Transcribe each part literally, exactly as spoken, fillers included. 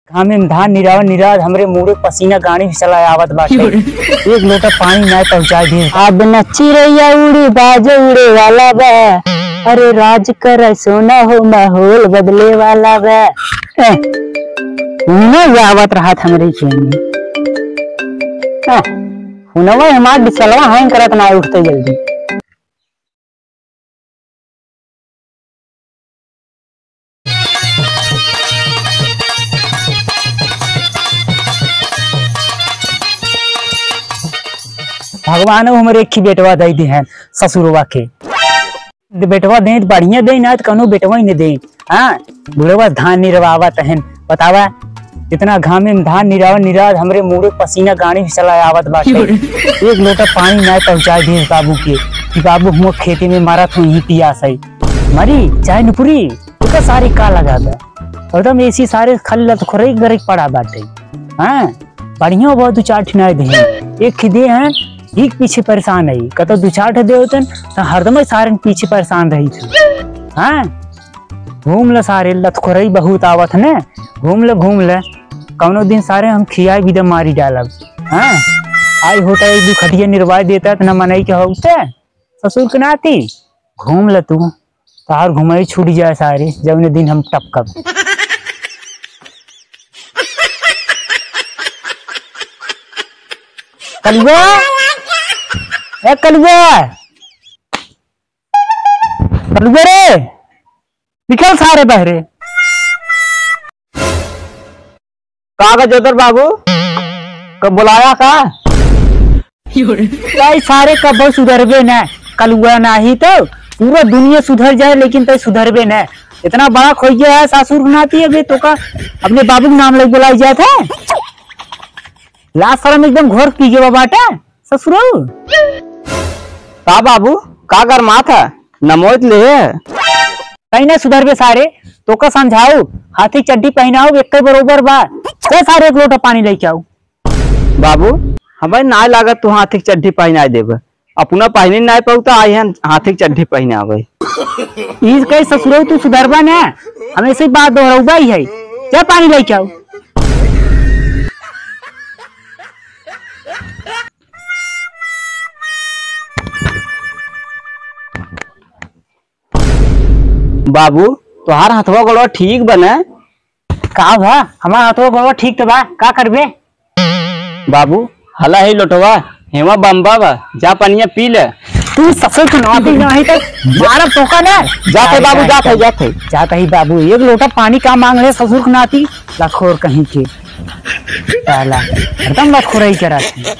घामे में धान निराव निराव, हमरे मूड़े पसीना गाड़ी से चला आवत बाटे। एक लोटा पानी नाय पहुँचाए दे। अब न चिरैया उड़ी बाज उड़े वाला बा, अरे राज कर सोना हो माहौल बदले वाला बा। ए, हुने आवत रहत हमरे खेत में। ए, हुनवा हमार बिचलवा हैंग करत ना उठते जल्दी। भगवान हमरे एक ही बेटवा दे दी हैं ससुरवा के। बेटवा दे बढ़िया दे ना तो कौनो बेटवा ही नहीं दे। हाँ, बुढ़वा धान निरवावत हन, बतावा, इतना घामे में धान निराव निराव, हमरे मूड़े पसीना गाड़ी से चला आवत बाटे। एक लोटा पानी ना पहुँचाए दे बाबू के कि बाबू हम खेती में मरत हूँ यही पियास है। मरी चाहे नुपुरी, ओका सारे का लगा दे। एकदम ऐसी सारे खाली लतखोरई करे के पड़ा बाटे। हाँ, बढ़िया बहुत दो चार ठिनाए दे। एक ही दे हैं, एक पीछे परेशान है। कतो दो चार ठे दे होतन, तो हरदम सारे पीछे परेशान रही थी। हाँ, घूम ले सारे, लतखोरई बहुत आवत ने, घूम ले, घूम ले, कौनो दिन सारे हम खियाई भी दे मारी डालब। हाँ, आई होता एक दू खटिया निर्वाह देता, इतना मनई के होते, ससुर के नाती, घूम ले तू, तार घुमाई छूट जाए सारे, जौने दिन हम टपकब। कलुआ, ए कलुआ, कलुआ रे, निकल सारे बहरे। का का जोतर बाबू? कब बुलाया का? भाई सारे कब सुधरबे न, कलुआ नाही तो पूरा दुनिया सुधर जाए, लेकिन तय सुधरबे न। इतना बड़ा खोइया है सासुर के नाती, अबे तो का अपने बाबू के नाम लग बुलाई जात है? लाज शरम एकदम घोर पी गया बाटा। ससुरऊ। का बाबू, का गरमात है? नमोइत ले है? कहीं ना सुधरबे सारे, तोका समझाऊ, हाथी चड्डी पहनाऊ, एक बरोबर बा। जा सारे एक लोटा पानी लेके आऊ। बाबू, हमें ना लागत तू हाथी चड्डी पहनाए देबे। अपना पहने ना पाऊ तो आई हम हाथी चड्डी पहनावे। ई कहे ससुरऊ तू सुधरबा ना, हम ऐसे बात दोहरौबा ही है। जा पानी लेके आऊ। बाबू, तोहार हथवा गोड़वा ठीक बने? का भा? हमार हथवा गोड़वा ठीक तो बा, का करबे? बाबू, हला है लोटवा, हेवा बम्बा बा, जा पनिया पी ले। तू ससुर के नाती नहीं तो मारब तोका ना। जात है बाबू, जात है, जात है। जात है बाबू, एक लोटा पानी का मांग ले ससुर के नाती, लतखोर कहीं के। साला, हरदम लतखोरई करत है।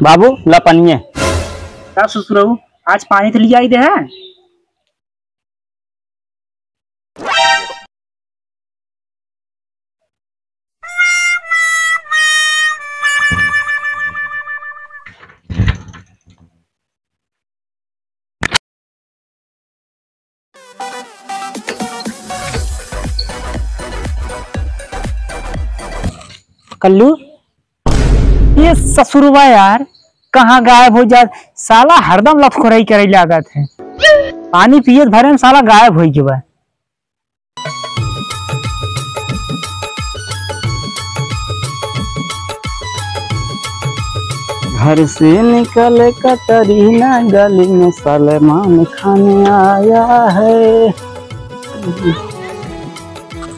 बाबू, ला पनिया। का ससुरऊ, आज पानी तो लिया ही दे है? कल्लू, ये ससुरवा यार, कहाँ गायब हो जात? साला हरदम लतखोरई करे लागत है। पानी पियत भरे में साला गायब हो गया। घर से निकल कटरीना, गली में सलमान खान आया है।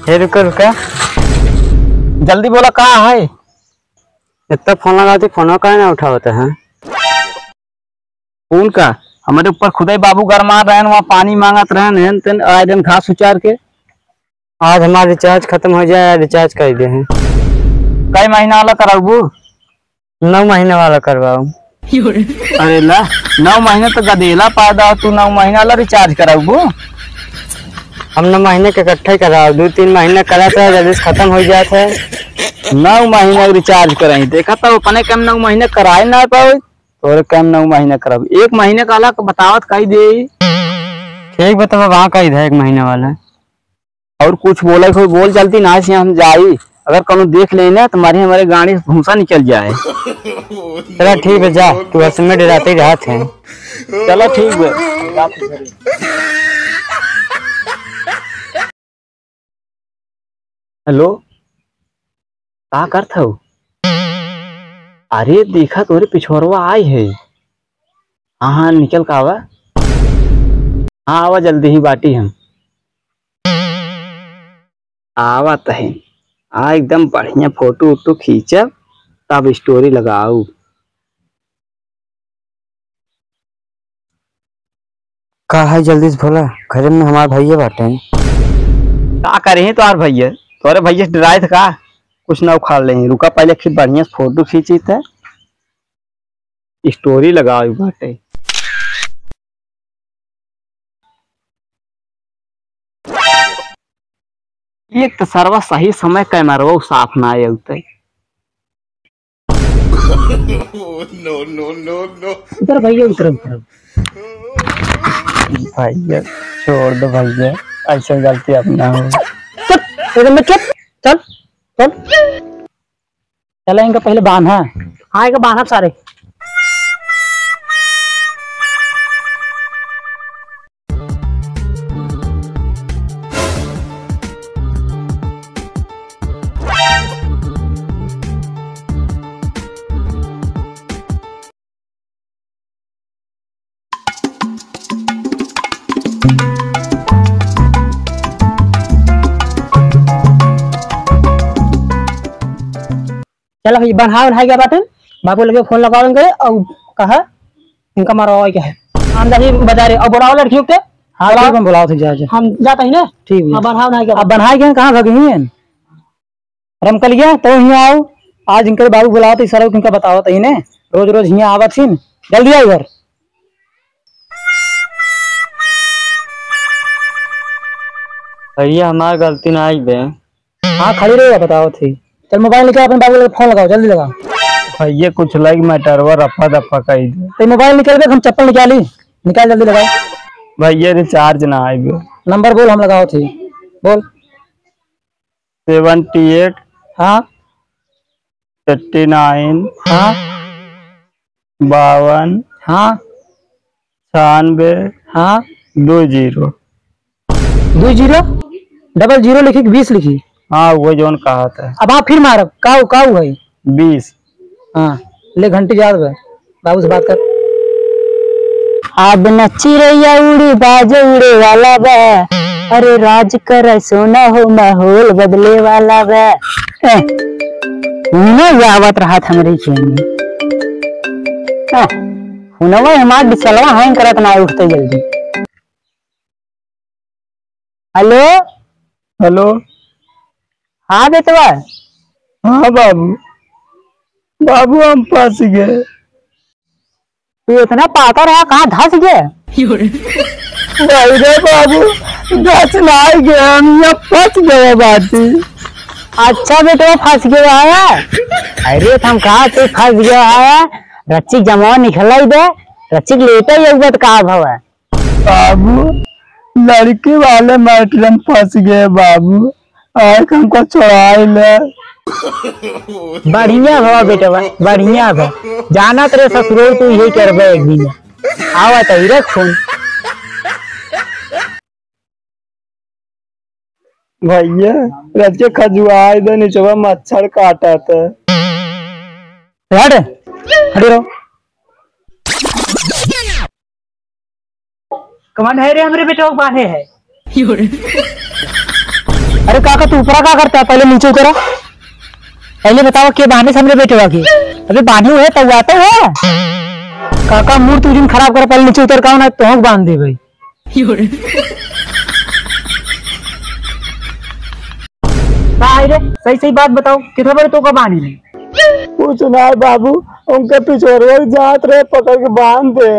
हे रुका, रुका। जल्दी बोला, का है? इतना फोन लगाती, फोन काहे ना उठावत है? कौन का? हमारे ऊपर खुदाई बाबू गरमात रहन, वहाँ पानी मांगत रहन, हेन तेन, आए दिन घास उचार के। आज हमार recharge खत्म हो जाए, recharge कर दे हैं। कई महीना वाला कराबू? नौ महीने वाला करवाऊ। अरे ला, नौ महीने तो गदेला पैदा हो, तू नौ महीना वाला recharge कराबू? हम नौ महीने के इकट्ठे कराओ, दो तीन महीने करा था, जल्दी से खत्म हो जात है। नौ महीने recharge कराई, देखा तो अपने कम नौ महीने कराए ना पाओ। तोरे काम नौ महीना करब, एक महीना का अलग बतावत कही दे। ठीक बा, तब वहाँ कही दे एक महीना वाला। और कुछ बोले कोई बोल चलती ना से हम जाई, अगर कौनो देख ले ना, तो मारे हमारे गाड़ी से भूसा निकल जाए। चला ठीक बा, जा, तू हर समय डराते ही रहत है। चला ठीक बा। हेलो, का करत हऊ? अरे देखा तोरे पिछोरवा आई है। हाँ हाँ, निकल का आवा। हाँ आवा, जल्दी ही बाटी हम। आवत है। आ एकदम बढ़िया फोटो उटो खींचब, तब स्टोरी लगाऊ। का है जल्दी से बोला, घरे में हमार भैया बाटे। का करे हैं तोहार भैया? तोरे भैया से डराए थे का? कुछ ना उखाड़ ले। रुका पहले खी-, बढ़िया से फोटो खींची थे, स्टोरी लगावे बाटे। एक तो सरवा सही समय कैमरवा साफ ना आए उते। No, no, no, no। उतर भैया, उतर, उतर। भैया, छोड़ दो भैया, ऐसे गलती अब ना हो। चुप, एकदम चुप, चल, चल। चला इनका पहले बांधा। हाँ, इनका बांधा सारे। चला भैया, बन्हा उन्हा गया बाटे, बाबू लगे फोन लगावेंगे और कहा इनका मरवावे के है। हम जाही बाजारे और बुलाओ लड़कियों के। हाँ, बुलाओ। ठीक, हम बुलाओ थे, जा, जा। हम जाता ही ना। ठीक भैया। हाँ, बन्हा उन्हा गया। अब बन्हा गया, कहाँ भगी हैं? रमकलिया, तो हियाँ आओ। आज इनके बाबू बुलावत ही, सरऊ के इनका बतावत ही ने। रोज रोज हियाँ आवत ही। जल्दी आओ घर। भैया, हमार गलती ना आई बे। हाँ, खड़ी रही, बतावत ही। चल, मोबाइल निकाल, अपने बाबू लगे फोन लगाओ, जल्दी लगाओ। भैया, कुछ लाइक मैटरवा रफा दफा कही दे। तो मोबाइल निकाल के हम चप्पल निकाली, निकाल, जल्दी लगाओ। भैया, रिचार्ज ना आई बे। नंबर बोल, हम लगावत ही। बोल। Seven two eight. हाँ। Eighty nine. हाँ। बावन। हाँ। छियानवे। हाँ। दो जीरो। दो जीरो? डबल जीरो लिखी कि बीस लिखी? हाँ, वो जौन कहा था। अब आप फिर मारब, काऊ, काऊ है? बीस। हाँ, ले घंटी जात बा, बाबू से बात कर। अब न चिड़ैया उड़ी, बाज उड़े वाला बा। अरे राज कर सोना हो, माहौल बदले वाला बा। ए, हुने आवत रहत हमरे खेत में। ए, हुनवा हमार डिसलवा हैंग करत ना उठते जल्दी। हेलो। हेलो। हाँ बेटवा। हाँ बाबू। बाबू, हम फंस गए। तू इतना पातर है, कहाँ धस गए? भाई रे बाबू, धस ना गए, हम यहाँ फंस गए बाटी। अच्छा बेटवा, फंस गए है। अरे, तो हम कहा तू फंस गए है, रच्ची जमावा निकलाई दे, रच्ची लेटे ही एक बात का भवा। बाबू, लड़की वाले मैटर में फंस गए बाबू, आए के हमको छोड़ाई ले। बढ़िया भवा बेटवा, बढ़िया भवा। जानत रहे ससुरो तू यही करबे एक दिन। आवा तो रख फोन। भैया, रच के खजुआई दे, निचवा मच्छर काटत है। हट, हटे रहो। कौन है रे हमरे बेटवा के बांधे है? अरे काका, तू ऊपरा का करता है? पहले नीचे उतरा, पहले बताओ के बांधे से हमरे बेटवा के? अबे बांधे हुए तो हुआ तो है। काका, मूड तू जिन खराब कर, पहले नीचे उतर का ना, तोहक बांध दे भाई। का है रे? सही सही बात बताओ, कितना बड़े तोका बांधी नहीं? कुछ ना बाबू, उनके पिछोरवर जात रहे, पकड़ के बांध दे।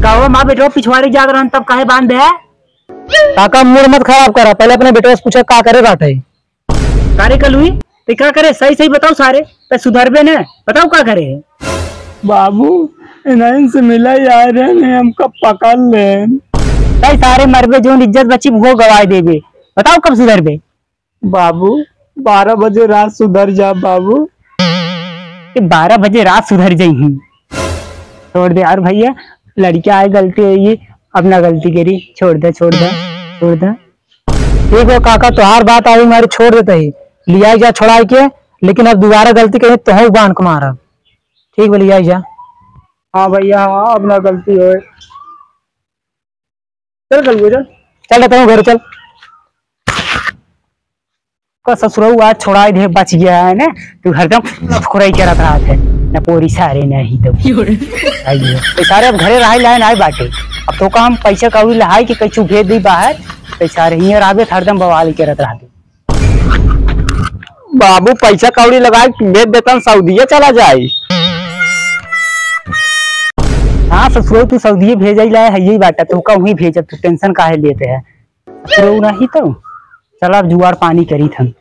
का हुआ माँ बेटवा, पिछवाड़ी जात रहन तब काहे बांध दे? काका, मूड मत खराब करा, पहले अपने बेटवा से पूछा का करे बाटे। का रे कलुई, ते का करे? सही सही बताओ सारे, ते सुधरबे ने? बताओ का करे है? बाबू, इन्हीं से मिला यार है, नहीं हमका पकड़ ले। तई सारे मरबे, जोन इज्जत बची वो गवाए देबे। बताओ कब सुधरबे? बाबू, बारह बजे रात सुधर जा बाबू। ये बारह बजे रात सुधर जाई ही। छोड़ दे यार भैया, लड़कियां आए, गलती होई, अपना गलती करी, छोड़ दे, छोड़ दे, छोड़ दे। ठीक बा काका, तोहार बात आई, मारी छोड़ देते ही, लियाई जा छोड़ाई के, लेकिन अब दोबारा गलती करी तोहू बांध के मारब। ठीक बा, लियाई जा। हाँ भैया, हाँ, अपना गलती होए। चल कल चल। चल रहता हूँ घर, चल। का ससुरऊ आज छोड़ाई दे, बच गया है ना। तू हरदम लफखुराई करत रहत है ना, पोरी सारे नहीं तो। आई है। तो सारे अब घरे रहाई लाए ना बाटे। अब तो का हम पैसा कौड़ी लहाई के कहीं भेज दी बाहर, तो सारे हियाँ रहबे तो हरदम बवाल करत रहबे। बाबू पैसा कौड़ी लगाई भेज देतन, सऊदिया चला जाई। हाँ ससुरऊ, तू सऊदिया भेजाई लाए है, यही बात है, तो का वहीं भेजब, तू tension काहे लेते है? ससुरऊ नहीं तो चला अब जुगाड़ पानी करी थन।